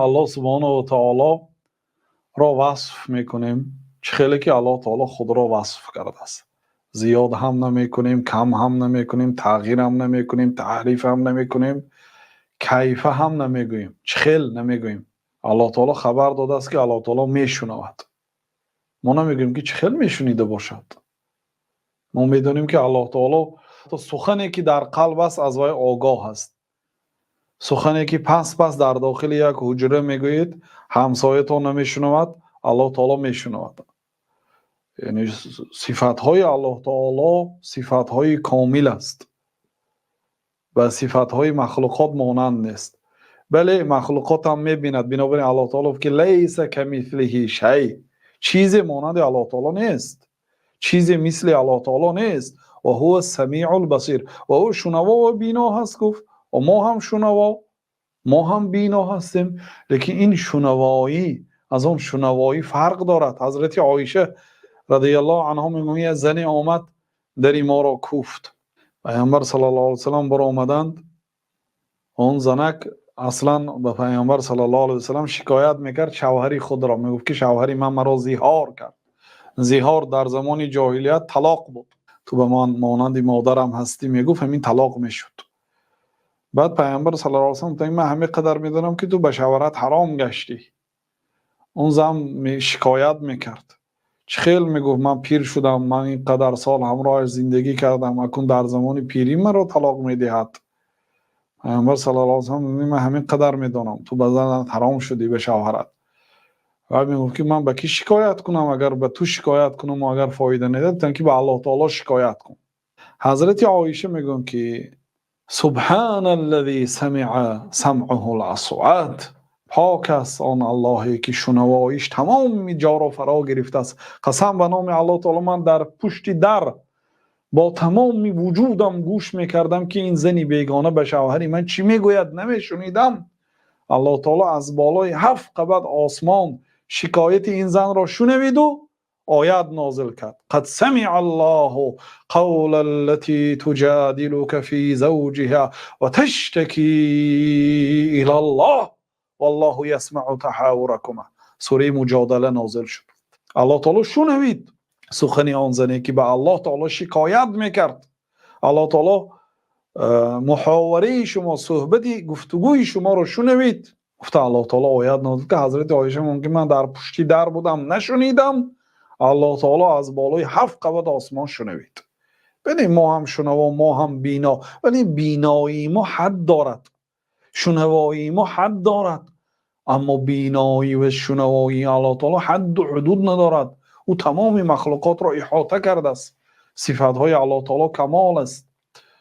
Аллоҳ субҳонаҳу ва таолоро васф мекунем, чӣ хеле ки Аллоҳ таоло худро васф кардааст. Зиёд ҳам намекунем, кам ҳам намекунем, тағйир ҳам намекунем, таҳриф ҳам намекунем, кайфа ҳам намегӯем, чӣ хел намегӯем. Аллоҳ таоло хабар додааст, ки Аллоҳ таоло мешунавад. Мо намегӯем, ки чӣ хел мешунида бошад. Мо медонем, ки Аллоҳ таоло сухане ки дар қалб аст, аз вай огоҳ аст. Сухане ки пас пас дар дохили як ҳуҷра мегӯед, ҳамсоятон намешунавад, Аллоҳ таоло мешунавад. Яъне сифатҳои Аллоҳ таоло сифатҳои комил аст, ба сифатҳои махлуқот монанд нест. Бале, махлуқот ҳам мебинад. Бинобар ин Аллоҳ таоло гуфт, ки лайса камислиҳи шай, чизе монанди Аллоҳ таоло нест, чизе мисли Аллоҳ таоло нест. Ва ҳува самиул басир, ва ӯ шунаво ва бино ҳаст, гуфт. Ва мо ҳам шунаво, мо ҳам бино ҳастем, лекин ин шунавоӣ аз он шунавоӣ фарқ дорад. Ҳазрати Оиша радиаллоҳу анҳо мегӯяд: як зане омад, дари моро куфт. Пайғамбар саллаллоҳу алайҳи васаллам баромаданд. Он занак аслан ба Пайғамбар саллаллоҳу алайҳи васаллам шикоят мекард шавҳари худро. Мегуфт, ки шавҳари ман маро зиҳор кард. Зиҳор дар замони ҷоҳилият талоқ буд. Ту ба ман монанди модарам ҳастӣ, мегуфт, ҳамин талоқ мешуд. Баъд Пайғамбар саллаллоҳу алайҳи васаллам гуфтанд: ман ҳамин қадар медонам, ки ту ба шавҳарат ҳаром гаштӣ. Он зан шикоят мекард. Чӣ хел, мегуфт, ман пир шудам, ман ин қадар сол ҳамроҳаш зиндагӣ кардам, акун дар замони пирӣ маро талоқ медиҳад. Пайғамбар саллаллоҳу алайҳи васаллам: ман ҳамин қадар медонам, ту ба занат ҳаром шудӣ, ба шавҳарат. Ва мегуфт, ки ман ба кӣ шикоят кунам? Агар ба ту шикоят кунам, агар фоида надиҳад, гуфтанд, ки ба Аллоҳ таоло шикоят кун. Ҳазрати Оиша мегӯянд, ки субҳаналлазӣ самиа самъуҳул асвот, пок аст он Аллоҳе, ки шунавоиш тамоми ҷоро фаро гирифтааст. Қасам ба номи Аллоҳ таоло, ман дар пушти дар бо тамоми вуҷудам гӯш мекардам, ки ин зани бегона ба шавҳари ман чӣ мегӯяд, намешунидам. Аллоҳ таоло аз болои ҳафт қабат осмон шикояти ин занро шунавиду оят нозил кард: қад самиа Аллоҳу қавла аллатӣ туҷодилука фӣ завҷиҳа ва таштакӣ илаллоҳ валлоҳу ясмау таҳавуракума. Сураи Муҷодала нозил шуд. Аллоҳ таоло шунавид сухани он зане, ки ба Аллоҳ таоло шикоят мекард. Аллоҳ таоло муҳовараи шумо, суҳбати гуфтугӯи шуморо шунавид, гуфта, Аллоҳ таоло оят нозил кард. Ҳазрати Оиша мумкин: ман дар пушти дар будам, нашунидам, Аллоҳ таоло аз болои ҳафт қабат осмон шунавид. Бинед, мо ҳам шунаво, мо ҳам бино, вале биноии мо ҳад дорад, шунавоии мо ҳад дорад, аммо биноӣ ва шунавоии Аллоҳ таоло ҳадду ҳудуд надорад. Ӯ тамоми махлуқотро иҳота кардааст. Сифатҳои Аллоҳ таоло камол аст.